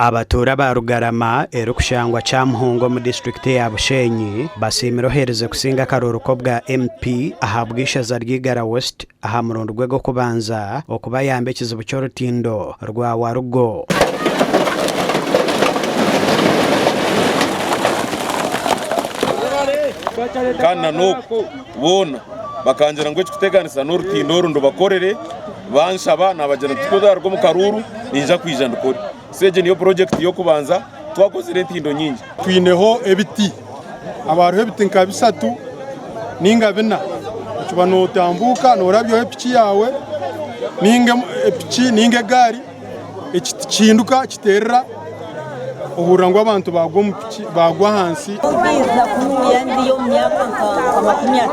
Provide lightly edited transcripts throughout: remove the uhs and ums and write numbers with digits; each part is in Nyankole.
Abatuura ba Rugarama erikushangwa Kyamuhunga omu disiturikiti eya Bushenyi basiimire oheerize kusinga akaruuru k'obwa MP ahabw'eishaza ry'Igara West aha murundi gwe gw'okubanza okubayamba ekizibu ky'orutindo rwa Warugo. Kandi na n'oku boona bakangira ngu ekikuteganisa n'orutindo oru ndubakorere, banshaba nabagira nti ku ndaruga omu karuuru ninyija kwija ndukore. So egyo niyo purojekiti y'okubanza, twakozire entindo nyingi. Twineho ebiti, haba hariho ebiti nka bishatu ninga bina, okiba notambuuka norabyaho epiki yaawe ninga epiki ninga egaari, ekiti kihinduka kiterera ohurira ngu abantu bagwa omu piki bagwa ahansi. Nkaija kunuya ndi omu myaka nka 30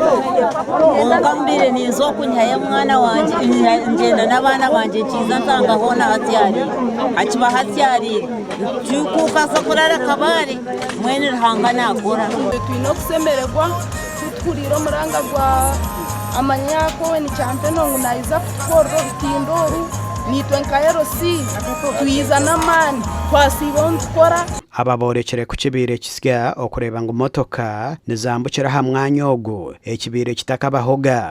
kwonka mbaire ninza oku nyihayo omwana wangye ngyenda n'abaana bangye nkiiza nshanga hoona hatyariire hakiba hatyariire nitukuuka kurara Kabale mbwenu Ruhanga nakora. Twine okusemererwa ku tuhuriire omuranga gwa Amanyako we Kyampeno ngu naija kutukorera orutindo oru naitwe nka LC twiza n'amaani twasiibaho nitukora. Aba boorekire ku kibaire kisya okureeba ngu motoka nizambukira aha mwanya ogu ekibaire kitakabahoga.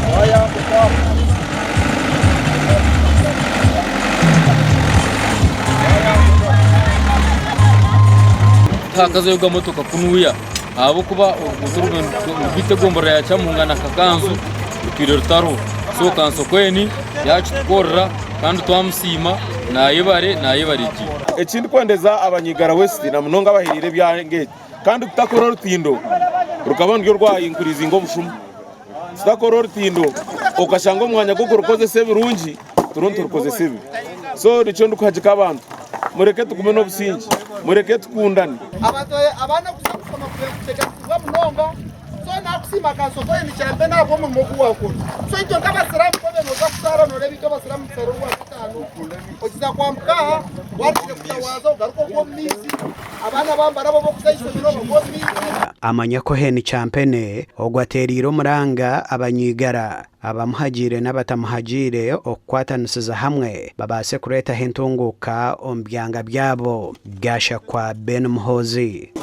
Tihakazayoga motoka kunuya ahabw'okuba oruguuto oru nirwita egomborora ya Kyamuhunga na Kakanzu rutwire rutariho. So Kansokweni yakitukorera kandi twamusiima nayebare nayebare gye. Eki ndikwendeza abanyigara West na munonga abaheriire ebyanga eki kandi kutakora orutindo rukaba nirwo rwa inkurizinga obushuma. Tutakora orutindo okashanga omwanya gw'okurukozesa ebirungi turiho niturukozesa ebibi. So nikyo ndikuhagika abantu mureke tugume n'obusingye, mureke tukundane. Abaana kuza kushoma kuteganisibwa munonga so nakusiima kansokoye nikyambe nahabw'omurimo ogu wakora so itwe nk'abasiraamu ku obe noza kusaara noreeba itwe abasiraamu tusaara orwakataano okiza kwambuka aha warugire kutawaaza ogaruke ogwe omu maizi abaana bambara bo bokuza ah'ishomero bagwe omu maizi. Amanya Cohen Kyampene ogu ateereire omuranga abanywigara abamuhagiire n'abatamuhagiire okukwatanisiza hamwe babaase kureetaho entunguuka omu byanga byabo. Gashakwa Ben Muhoozi.